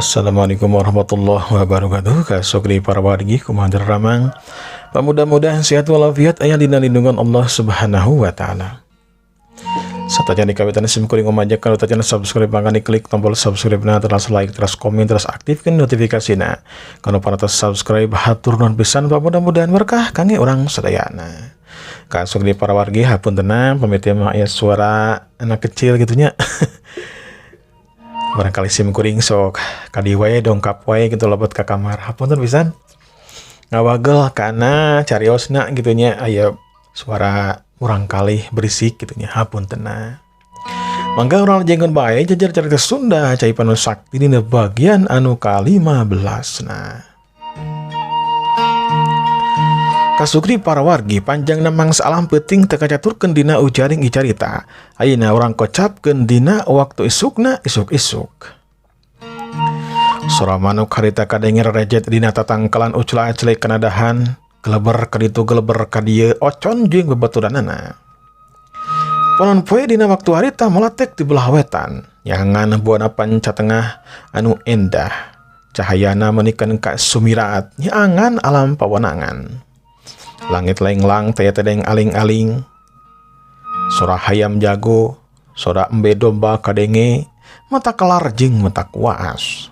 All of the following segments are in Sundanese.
Assalamualaikum warahmatullahi wabarakatuh. Kasukri para wargi, kumaha ramang? Mudah-mudahan sehat walafiat, aya dina lindungan Allah Subhanahu wa taala. Sateuacan dikawitan, sim kuring ngumajak kalau tacan subscribe, maka diklik tombol subscribe na, terus like, terus komen, terus aktifkan notifikasi na. Kalau para subscribe, hatur nuhun pisan, mudah-mudahan berkah kangge urang sadayana. Kasukri para wargi, hapunten pamit mah aya suara anak kecil gitu nya. Barangkali sim kuring sok kadieu wae, dongkap wae gitu, lebet ke kamar. Hapunten pisan, ngawagel karena cariosna gitu nya, aya suara murangkalih berisik gitu nya, hapunten. Mangga urang lajengkeun bae jajar carita Sunda Cai Pandu Sakti dina bagian anu ka-15. Nah, kasukri para wargi, panjangna mangsa alam peuting teu kacaturkeun dina ujaring icarita. Ayeuna urang kocapkeun dina waktu isukna isuk-isuk. Sora manuk harita kadenge rejet dina tatangkalan, ucla-aclek kanadahan, geleber kaditu, geleber kadieu, ocon jeung babaturanana. Panon poe dina waktu harita meletek di belah wetan, nyangan buana panca tengah anu endah. Cahayana menikan ka sumirat nyangan alam pawenangan. Langit lenglang taya tedeng aling-aling. Sora hayam jago, sora embe domba kadenge, mata kelar jeung mata kuas.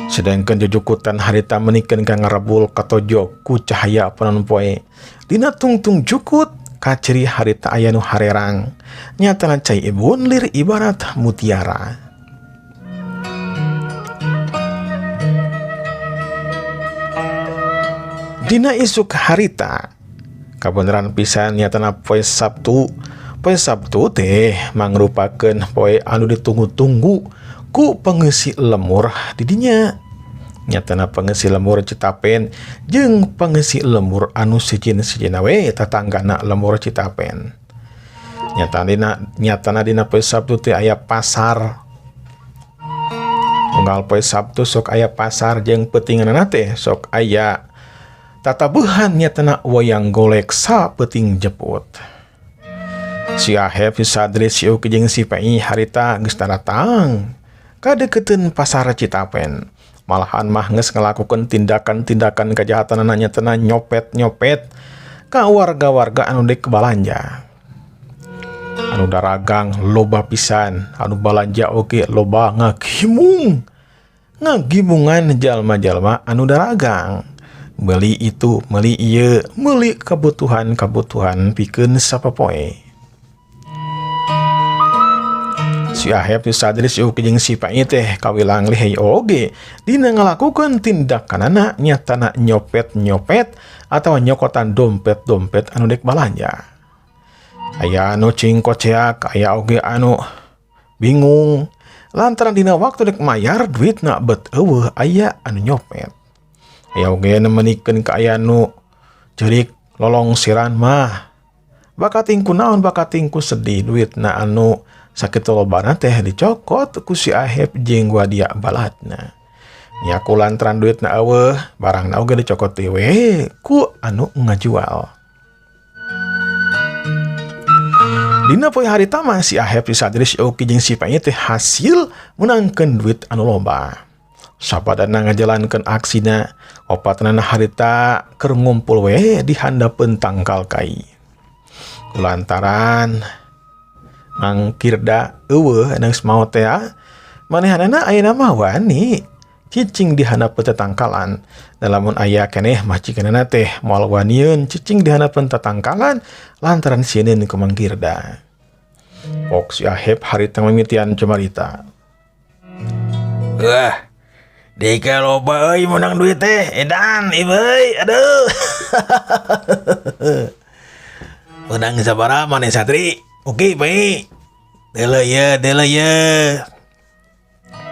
Sedangkan jujukutan harita menikan ka ngarebul katojok ku cahaya panon poe. Dina tungtung jukut kaciri harita aya nu harerang. Nyatana cai ibun lir ibarat mutiara. Dina isuk harita kabeneran pisan, nyatana poe Sabtu. Poe Sabtu teh mangrupakeun poe anu ditunggu-tunggu ku pengeusi lemur didinya. Nyatana pengeusi lemur Citapen jeung pengeusi lemur anu sijin-sijina we tatanggana lemur Citapen. Nyatana dina poe Sabtu teh aya pasar. Unggal poe Sabtu sok aya pasar jeung peutinganna teh sok aya tatabuhan, nyatana wayang golek sapeuting jeput. Si Ahep, si Sadri, si Uki jeung si Pai harita geus daratang kadeukeuteun pasar Citapen. Malahan mah geus ngalakukeun tindakan-tindakan kajahatanana, nyatana nyopet-nyopet ka warga-warga anu dek balanja. Anu daragang loba pisan, anu balanja oge loba, ngagimung. Ngagimungan jalma-jalma anu daragang. Meuli itu, meuli ieu, meuli kebutuhan-kebutuhan pikeun sapopoe. Si Ahep, si Sadri, si Uki jeung si Pai teh kawilang lihai oge dina ngalakukeun tindakanana, nyatana nyopet-nyopet atau nyokotan dompet-dompet anu dek balanja. Aya anu cingkoceak, aya oge anu bingung lantaran dina waktu dek mayar duitna bet euweuh aya anu nyopet. Aya oge anu menikeun ka aya nu ceurik lolongsiran mah. Bakating ku naon, bakating ku sedih, duitna anu sakitu lobana teh dicokot ku si Ahep jeung wadia balatna. Nya ku lantaran duitna euweuh, barangna oge dicokot deui we ku anu ngajual. Dina poe harita mah si Ahep, si Sadri, si Uki jeung si Pai teh hasil meunangkeun duit anu loba. Sapadana ngajalankeun aksina, opatna harita keur ngumpul we di handapeun tangkal kai. Kulantaran Mang Kirda euweuh geus maot teh, manehanana ayeuna mah wani cicing di handapeun tetangkalan. Da lamun aya keneh majikanana teh moal wanieun cicing di handapeun tetangkalan lantaran sieun ku Mang Kirda. Pok si Ahep harita mimitian cumarita. Wah, dika loba euy meunang duit teh, edan ieu euy, aduh. Meunang sabaraha maneh, Satri? Oke, baik. Deuleu ye, deuleu ye.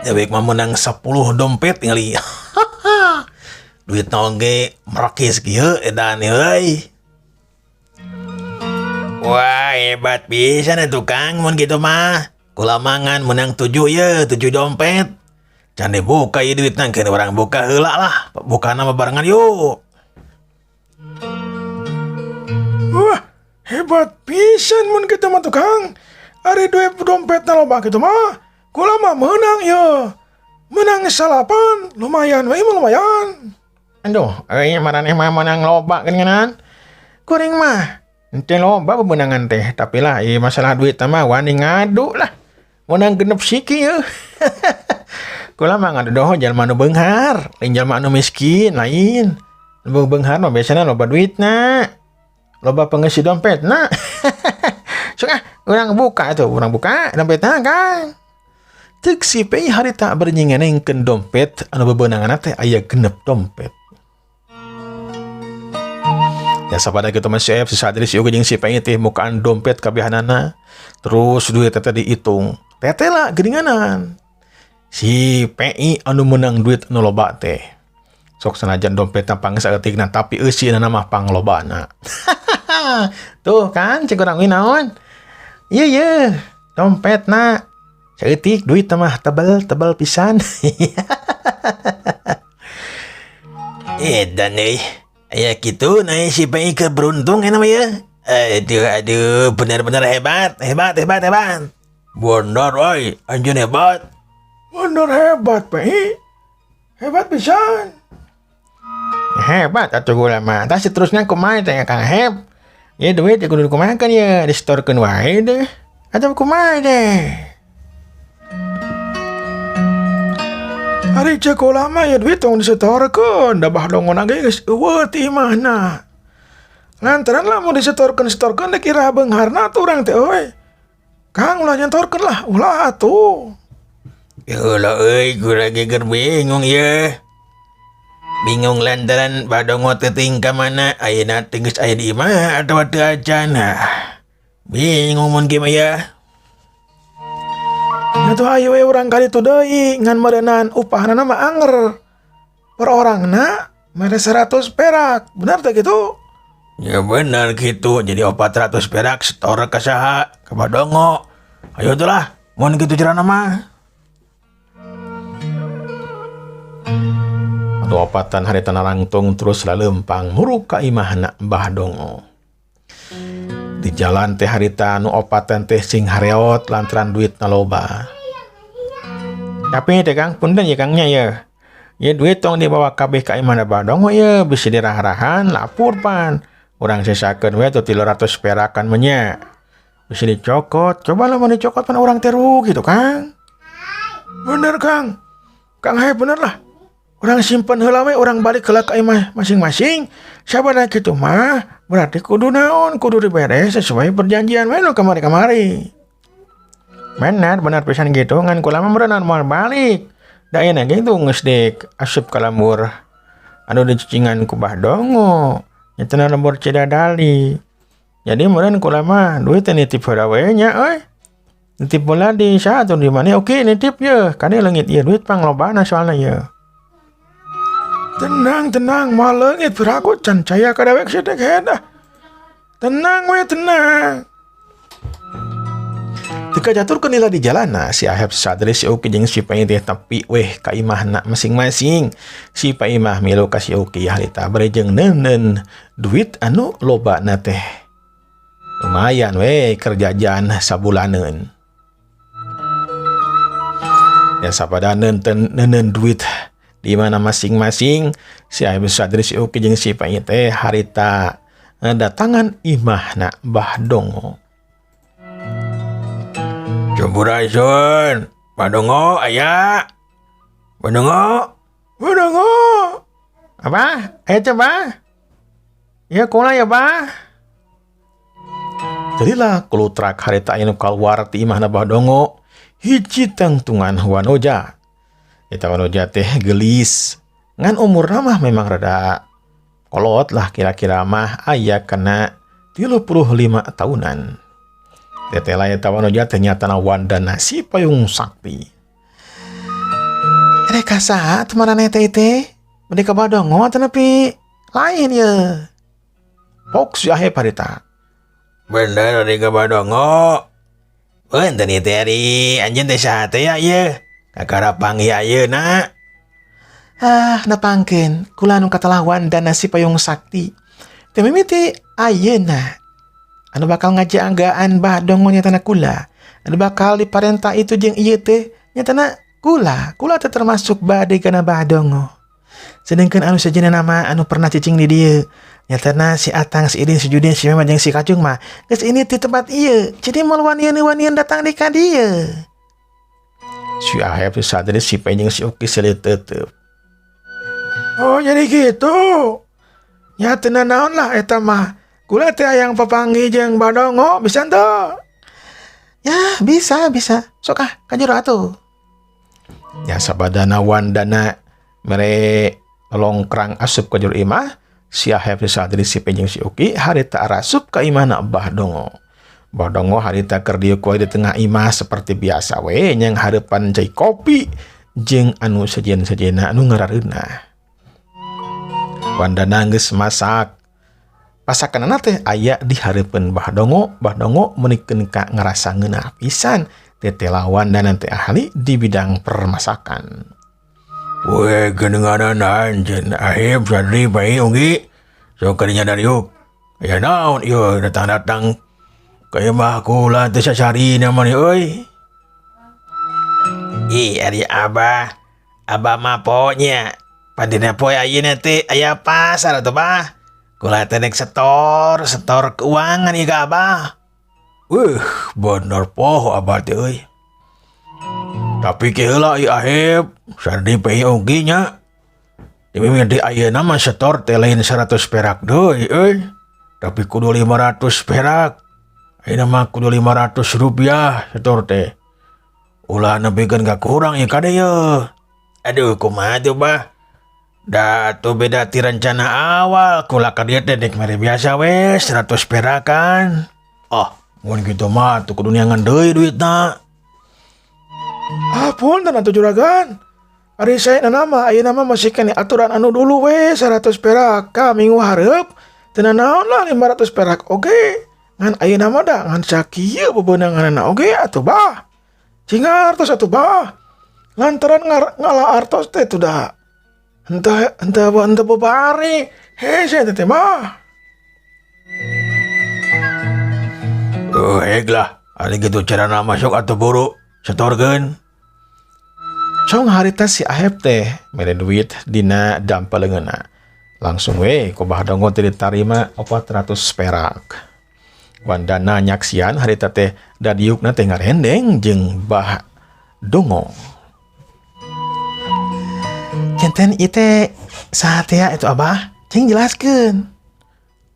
Dewek mah meunang 10 dompet ngali. Duit oge merekis kieu, edan euy. Wah, hebat pisan atuh Kang mun kitu mah. Kula mangan menang 7 ye, 7 dompet. Can dibuka ieu duitna, keun urang buka heula lah. Buka nama barengan yuk. Wah, hebat pisan mun kitu mah, Tukang. Ari duit dompetna loba kitu mah. Kula mah menang ya. Menang salapan, lumayan we mah lumayan. Aduh, euy maraneh mah menang loba geuningan. Kuring mah henteu loba bebenangan teh, tapi lah ieu masalah duit mah wani ngadu lah. Menang genep siki yeuh. Kula mah ngadodoho jalma nu beunghar, lain jalma anu miskin, lain. Nu beunghar mah biasana loba duitna. Loba pengisi dompetna. Sok ah, urang buka atuh, urang buka dompetna kan. Ceuk si Pei harita bari nyengenengkeun dompet anu bebeunanganna teh aya genep dompet. Ya sapada kitu mah si Ep, si Sadri, si Ugi jeung si Pei teh mukaan dompet kabehanana. Terus duit teh dihitung. Teteh lah geuninganan. Si Pei anu meunang duit anu loba teh. Sok sanajan dompetna pang saeutikna tapi eusina mah panglobana. Tuh kan cek urang naon. Ieu ye dompetna saeutik duit mah tebel-tebel pisan. Edan euy. Aya kitu na si Pei keur beruntung enak mah ya. Aduh aduh benar-benar hebat, hebat hebat hebat. Benar euy, anjeun hebat. Bener hebat Pei. Hebat pisan. Hebat atuh gula mah. Tah seterusnya kumaha teh Kang Heb? Ya duit ya kudu kumaha kan ya disetorkeun wae deh. Atau kumaha deh? Ari ceuk kula mah ya duit tong disetorkeun, da Bah Dongo ge geus eueuh ti imahna. Lantaran lamun disetorkeun-setorkeun dek iraha beungharna atuh urang teh euy. Kang ulah nyetorkeun lah, ulah atuh. Ya Allah euy, kula ge keur bingung ye. Bingung lantaran Bah Dongo teh teuing ka mana, ayeuna teh geus aya di imah atawa teu acan. Bingung mun kieu mah ya. Atuh hayu we urang ka ditu deui ngan meureunan upahna mah anger. Per orangna mere 100 perak, bener teh kitu? Ya bener gitu, jadi 400 perak setor ka saha? Ka Bah Dongo. Ayo tuh lah, mun kitu carana mah. Anu opatan harita narangtung terus lalempang muruk ka imahna Bah Dongo. Di jalan teh harita anu opatan teh sing hareot lantaran duit na loba. Tapi teh Kang, punten ya Kangnya ya. Ya duit tong dibawa kabeh ka imahna Bah Dongo ya, bisi dirah-rahan lapor pan. Urang sesakeun we tuh 300 perakan menya. Bisi dicokot, coba lah mau dicokot pan urang teh rugi tuh Kang. Bener Kang. Kang hai bener lah. Urang simpen heula we, urang balik heula ka imah masing-masing. Sabada kitu mah berarti kudu naon, kudu diberes sesuai perjanjian we nu kamari-kamari. Benar, benar pisan gitu ngan kula mah meureunnan moal balik. Da ayeuna ge tuh geus dek asup ka lembur anu dicucingan ku Bah Dongo. Nyatana lembur Cidadali. Jadi meureun kula mah duit teh nitip heula we nya euy. Nitip heula di saha atuh di mana? Oke nitip ye, kade leungit ieu duit panglobana soalna ye. Tenang, tenang, moal leungit piraku can caya ka dewek sia teh dah. Tenang we, tenang. Teu kacaturkeun lila di jalana, si Ahep Sadri, si Uki jeung si Pai teh tepi weh ka imahna masing-masing. Si Pai mah milu ka si Uki harita bari jeung neuneun duit anu lobana teh. Lumayan weh keur jajan sabulaneun. Ya sapada neuneun duit di mana masing-masing si Ahep Sadri, si Uki jeung si Pai teh harita datangan imahna Bah Dongo. Sampurasun, Bah Dongo aya. Bah Dongo, Bah Dongo. Apa? Ayo coba. Ya kula ya, Bah. Jadilah kulutrak harita anu kaluar ti imahna Bah Dongo hiji tangtungan wanoja. Eta wanoja teh gelis. Ngan umurna mah memang rada kolot lah, kira-kira mah aya kena 35 tahunan. Teteh eta wanoja teh nyatana Wandana si Payung Sakti. Rek saha teh maraneh teh teh? Bade ka Bah Dongo teh lain ye. Pok si Ahep harita. Bener ari ka Bah Dongo. Punten ieu teh ari anjeun teh saha teh ya ieu? Kakara panggih ayeuna. Ah, nepangkeun kula nu katelah Wandana si Payung Sakti. Teh mimiti ayeuna anu bakal ngajagaan Bah Dongo nyatana kula. Anu bakal diparentah itu jeung ieu teh Nyatana kula, kula teh termasuk bade kana Bah Dongo. Sedangkan anu sejenna nama anu pernah cicing di dieu. Nyatana si Atang, si Idin, si Judin, si Mema jeung si Kacung mah geus ini di tempat ieu. Jadi moal wanian-wanian datang di ka dieu. Si Ahep, si Sadri, si Penjeng, si Uki selit tetep. Oh, jadi gitu. Ya teu naon lah eta mah. Kula teh hayang papanggih jeung Bah Dongo, bisa teu? Ya, bisa, bisa. Sok ah, ka jero atuh. Ya sabadana Wandana mere longkrang asup ka jero imah, si Ahep, si Sadri, si Penjeng, si Uki harita arasup ka imahna Bah Dongo. Bah Dongo harita keur diuk wae di tengah imah seperti biasa we nyang hareupan cai kopi jeung anu sejen-sejenna anu ngarareunah. Wandana geus masak. Pasakanana teh aya di hareupeun Bah Dongo, Bah Dongo meunikeun ka ngarasa ngeunah pisan tetela Wandana teh ahli di bidang permasakan. Weh, geuninganan anjeun Ahib, Sadri, Pai, Ugi. Sok kadinya dariuk. Aya naon ieu datang-datang ka imah kula teh sasari mah euy. Ih, ari Abah. Abah mah ponya. Padina poe ayeuna teh aya pasar atuh, Bah. Kula teh dek setor, setor keuangan ieu ka Abah. Wih, bener poho Abah teh euy. Tapi ke heula ieu Ahib, Sadri, Pai, Ugi nya. Di ayeuna mah setor teh lain 100 perak deui euy. Tapi kudu 500 perak. Ayeuna mah kudu 500 rupiah setor teh. Ulah nepikeun ka kurang ieu kade ye. Aduh, kumaha tuh, Bah? Da tuh beda ti rencana awal. Kula ka dieu teh dek mere biasa we 100 perakan. Oh, mun kitu mah tuh kudu neangan deui duitna. Ah, punten atuh juragan. Ari saya nama ayeuna mah masih keneh aturan anu dulu we 100 perak ka minggu hareup teu naon lah 500 perak oge. Ngan ayeuna mah da ngan sakieu bebeunanganna oge atuh, Bah. Cing artos atuh, Bah. Lantaran ngala artos teh tuh da. Henteu henteu henteu babari. Hese teh mah. Oh, heg lah. Ari gitu carana masuk atau buru setorkeun. Cong harita si Ahep teh mere duit dina dampaleungeunna. Langsung we ku Bah Dongo teh ditarima 400 perak. Wandana nyaksian harita teh dadiukna teh ngarendeng jeung Bah Dongo. Janten ieu teh saha teh itu Abah? Cing jelaskeun.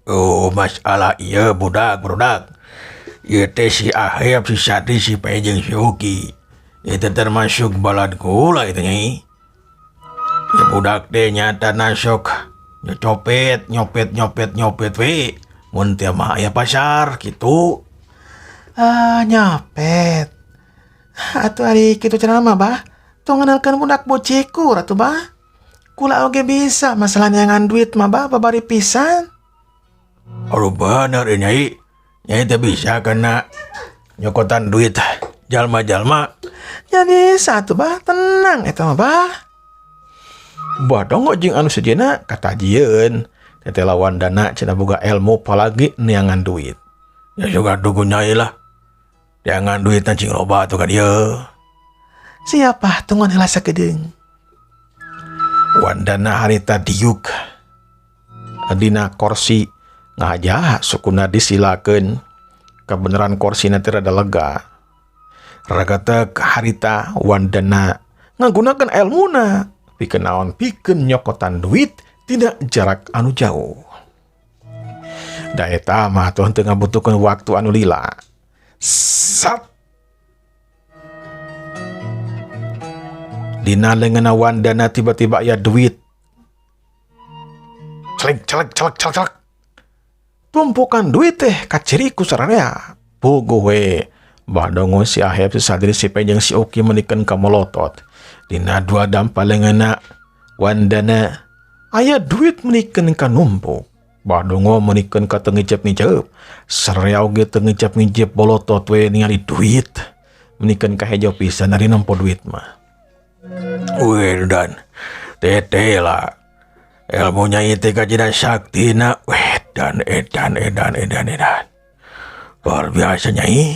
Oh, masalah ieu budak budak. Ieu teh si Ahep, si Sadri, si Pai jeung si Uki. Itu termasuk balad kula itu nyai. Ya budak teh nyata nasok nyopet, nyopet, nyopet, nyopet we. Mun teh mah aya pasar gitu. Ah, nyopet. Atuh ari kitu cenah mah, Bah. Tong ngenalkeun budak bocikur atuh, Bah. Kula oge bisa masalah neangan duit mah, Bah, babari pisan. Aduh, bener ya, nyai. Nyai teh bisa kena nyokotan duit jalma-jalma. Ya bisa tuh, Bah, tenang eta mah, Bah. Bah Dongo jeung anu sejenna katajieun. Teteh Wandana cenah boga ilmu palagi neangan duit. Ya juga dugu nyai lah. Neangan duit cing loba tuh ka dieu. Siapa tungguan heula sakedeung. Wandana harita diuk dina korsi ngahaja sukuna disilakeun. Kebenaran korsina teh rada lega. Ragatek harita Wandana ngagunakeun elmuna pikeun naon, pikeun nyokotan duit tidak jarak anu jauh. Da eta mah tuh teu ngabutuhkeun waktu anu lila. Sat dina leungeunna Wandana tiba-tiba aya duit. Celek celek celek celek celek. Tumpukan duit teh kaciri ku sararea. Puguh we. Bah Dongo, si Ahep, si Sadri, si Penjeng, si Uki menikeun ka molotot. Dina dua dampa leungeunna Wandana aya duit menikeun ka numpuk. Bah Dongo menikeun ka teu ngijep-ngijep. Sararea oge teu ngijep-ngijep, bolotot we ningali duit. Menikeun ka hejo pisan ari nempo duit mah. Wih, dan tete lah. Ilmunya itu kajian sakti na. Edan, edan, edan, edan, edan. Luar biasa nyai.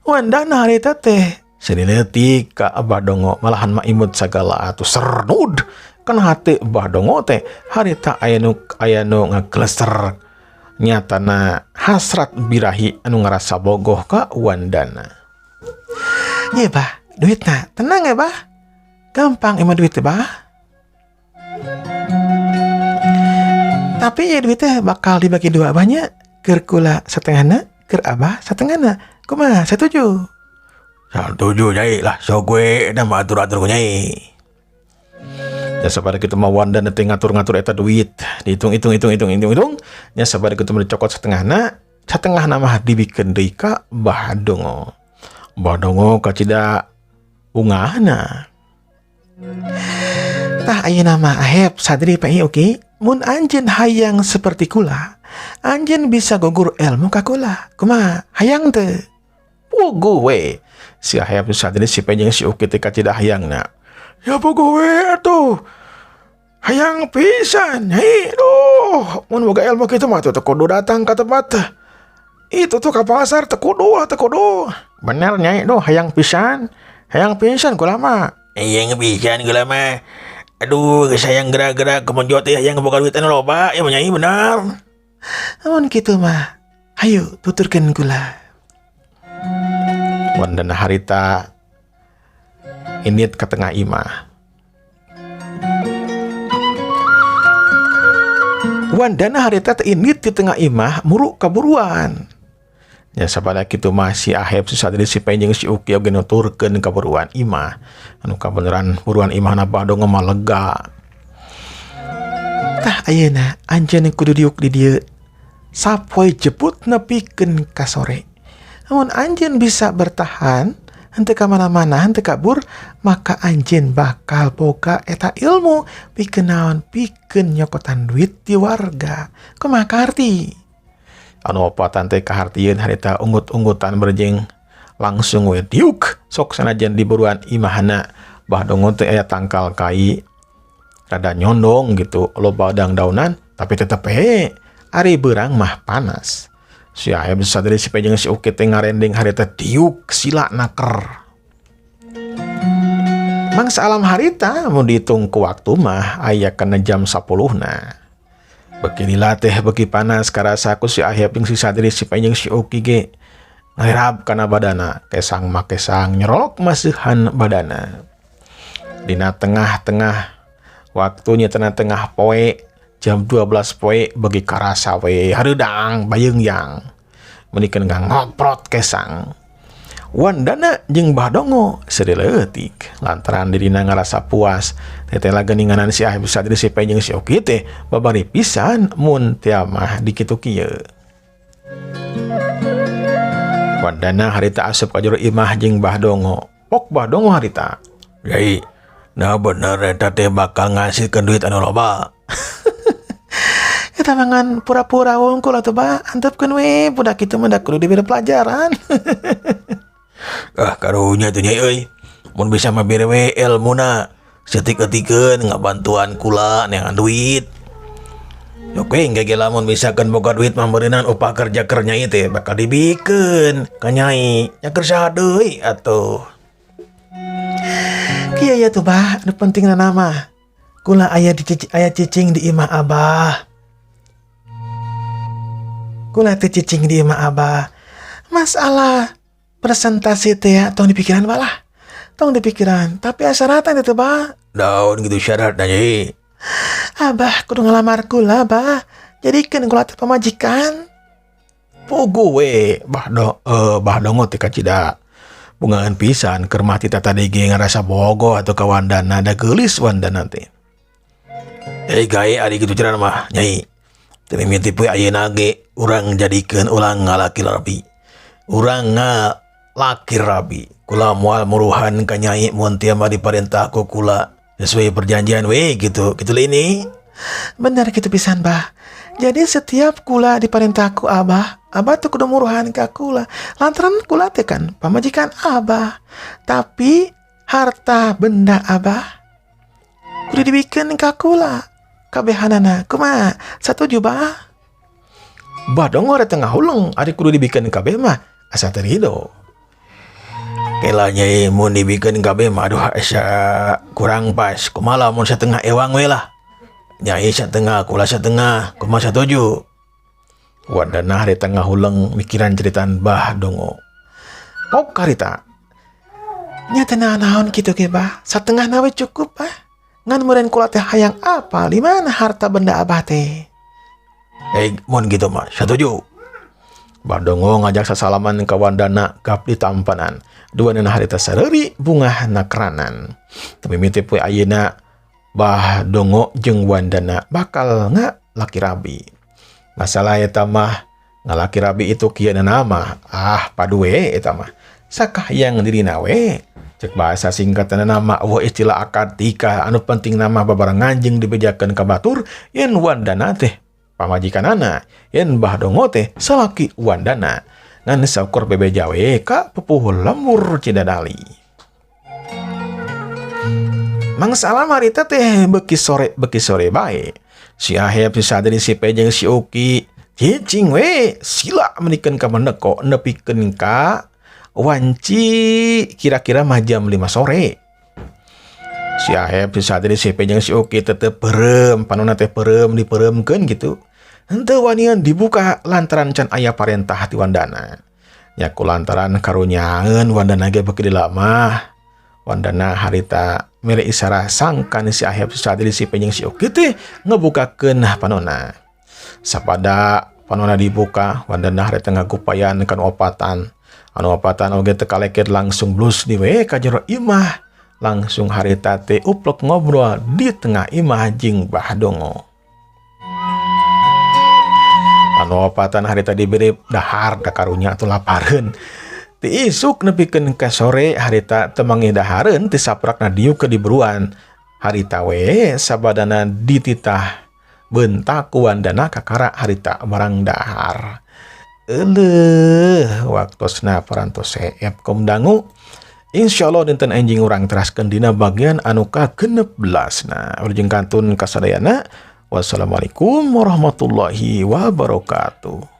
Wandana harita teh Seri leutik ka Abah Dongo malahan mah imut sagala atuh sernud kana hate Abah Dongo teh harita aya nu ngagleser nyatana hasrat birahi anu ngarasa bogoh ka Wandana. Ye bah, duitna tenang ya bah. Gampang emang duit bah. Tapi ya duitnya bakal dibagi dua banyak. Keur kula setengahna, keur abah setengahna. Kumaha, setuju? Setuju Nyai lah, sok we da mah atur-atur ku Nyai. Ya sabada kitu mah Wandana teh ngatur-ngatur eta duit. Dihitung hitung hitung hitung hitung hitung. Nya sabada kitu mah dicokot setengahna, setengahna mah dibikeun deui ka Bah Dongo. Bah Dongo kacida ungahna. Tah ayeuna mah Ahep Sadri Pai Uki, mun anjeun hayang seperti kula, anjeun bisa gugur ilmu ka kula. Kumaha? Hayang teu? Puguh we. Si Ahep Sadri si Pai jeung si Uki teh kacida hayangna. Ya puguh we atuh. Hayang pisan, hei, duh, mun boga ilmu kitu mah tuh teu kudu datang ka tempat. Itu tuh ka pasar teu kudu lah, teu kudu. Bener Nyai, duh hayang pisan. Hayang pisan kula mah. Hayang pisan kula mah. Aduh, geus hayang gerak-gerak kemenjot teh hayang boga duit anu loba, ya Nyai bener. Mun kitu mah, hayu tuturkeun kula. Wandana harita indit ka tengah imah. Wandana harita teh indit di tengah imah muru kaburuan. Ya sabada kitu mah si Ahep si Sadri si Pai jeung si Uki oge nuturkeun kaburuan imah. Anu kabeneran buruan imahna Bah Dongo mah lega. Tah ayeuna anjeun kudu diuk di dieu sapoe jebut nepikeun ka sore. Mun anjeun bisa bertahan henteu ka mana-mana henteu kabur, maka anjeun bakal boga eta ilmu pikeun naon, pikeun nyokotan duit ti warga. Kumaha kaharti? Anu opatan teh kahartieun harita unggut-unggutan berjeng langsung we diuk sok sanajan di buruan imahna Bah Dongo teh aya tangkal kai rada nyondong gitu loba dang-daunan tapi tetep he ari beurang mah panas. Si Ahep Sadri si Pai jeung si Uki teh ngarendeng harita diuk sila naker. Mangsa alam harita mun dihitung ku waktu mah aya kana jam 10-na. Beki lila teh beki panas karasa ku si Ahep jeung si Sadri si Pai jeung si Uki ge ngarab kana badana, kesang mah kesang nyerolok maseuhan badana. Dina tengah-tengah waktunya tengah-tengah poe jam 12 poe bagi karasa we hareudang bayeung-yang. Meunikeun ngoprot kesang. Wandana jeung Bah Dongo seuri leutik lantaran dirina ngarasa puas. Teteh geuninganan si Ahep Sadri si Pai jeung si Uki teh babari pisan mun tia mah dikitu kieu. Wandana harita asup ka jero imah jeung Bah Dongo. Pok Bah Dongo harita. Yai, nah bener eta teh bakal ngasihkeun duit anu loba. Eta mangan pura-pura wungkul atuh bah, antepkeun we budak kitu mah da kudu dibere pelajaran. Ah karunya tuh Nyai euy. Mun bisa mah bere we elmuna. Setik-etikeun ngabantuan kula neangan duit. Oke, engke ge lamun misalkan boga duit mah meureunan upah kerja keur Nyai teh bakal dibikeun ka Nyai. Nya keur saha deui atuh. Kieu ya tuh bah, nu pentingna mah kula aya di aya cicing di imah abah. Kula teh cicing di imah abah. Masalah presentasi teh ya, tong dipikiran balah. Tong dipikiran, tapi aya syaratan teh bah. Daun gitu syarat Nyai. Abah kudu ngalamar kula bah. Jadikeun kula teh pamajikan. Puguh we Bah Dongo teh kacida bungaan pisan keur mah ti tadi ge ngarasa bogoh atau ka Wandana da geulis Wandana teh. Eh gae ari kitu cenah mah Nyai. Teu mimiti poe ayeuna ge urang jadikeun ulang ngalaki rabi. Urang ngalaki rabi. Kula moal muruhan ka Nyai mun tia mah diparentah ku kula sesuai perjanjian we gitu. Kitu ini. Bener kitu pisan bah. Jadi setiap kula diparentah ku abah, abah tuh kudu muruhan ka kula. Lantaran kula teh kan pamajikan abah. Tapi harta benda abah kudu dibikeun ka kula. Kabehanana kumaha? Satuju bah? Bah Dongo teh ngahuleng ari kudu dibikeun kabeh mah asa teu rido. Kela Nyai, mun dibikeun kabeh mah aduh asa kurang pas. Kumaha lamun satengah ewang we lah. Nyai satengah, kula satengah, kumaha satuju? Wandana harita ngahuleng mikiran ceritaan Bah Dongo. Pok harita. Nya teu naon kitu ge, Bah, satengahna we cukup ah. Ngan meureun kula teh hayang apal di mana harta benda Abah teh. Eh, mun gitu mah satuju. Bah Dongo ngajak sasalaman ka Wandana gap ditampanan. Duanana harita sareuri bungah nakranan. Tapi mimiti poe ayeuna Bah Dongo jeung Wandana bakal ngalaki rabi. Masalah eta mah ngalaki rabi itu kieu nama ah padu we eta mah. Sakahayang dirina we. Cek bahasa singkatan nama euweuh istilah akad nikah, anu penting nama babarengan jeung dibejakeun ka batur yen Wandana teh pamajikanana, yen Bah Dongo teh salaki Wandana. Ngan saukur bebeja we ka pupuhu lembur Cidadali. Mang Salam harita teh beuki sore bae. Si Ahep, si Sadri, si Pe jeung si Uki cicing we sila menikeun ka Mendeko nepikeun ka wanci kira-kira mah jam 5 sore. Si Ahep, si Sadri, si Pe jeung si Uki tetep peureum, panonna teh peureum dipeureumkeun gitu. Henteu wanian dibuka lantaran can aya parentah ti Wandana. Nya ku lantaran karunyaeun Wandana ge beuki dilamah. Wandana harita mere isarah sangkan si Ahep, si Sadri, si Pe jeung si Uki teh ngebukakeun panonna. Sapada panonna dibuka, Wandana harita ngagupayan kan opatan. Anu opatan oge teu kaleket langsung blus di we ka jero imah. Langsung harita teh uplek ngobrol di tengah imah jeung Bah Dongo. Anu opatan harita diberi dahar da karunya atuh lapareun. Ti isuk nepikeun ka sore harita teu manggih dahareun ti saprakna diuk ke diberuan. Harita we sabadana dititah bentak ku Wandana kakara harita barang dahar. Euleuh, waktosna parantos seep kom dangu. Insyaallah dinten enjing urang teraskeun dina bagian anu ka-16na. Wilujeng kantun kasadayana. Wassalamualaikum warahmatullahi wabarakatuh.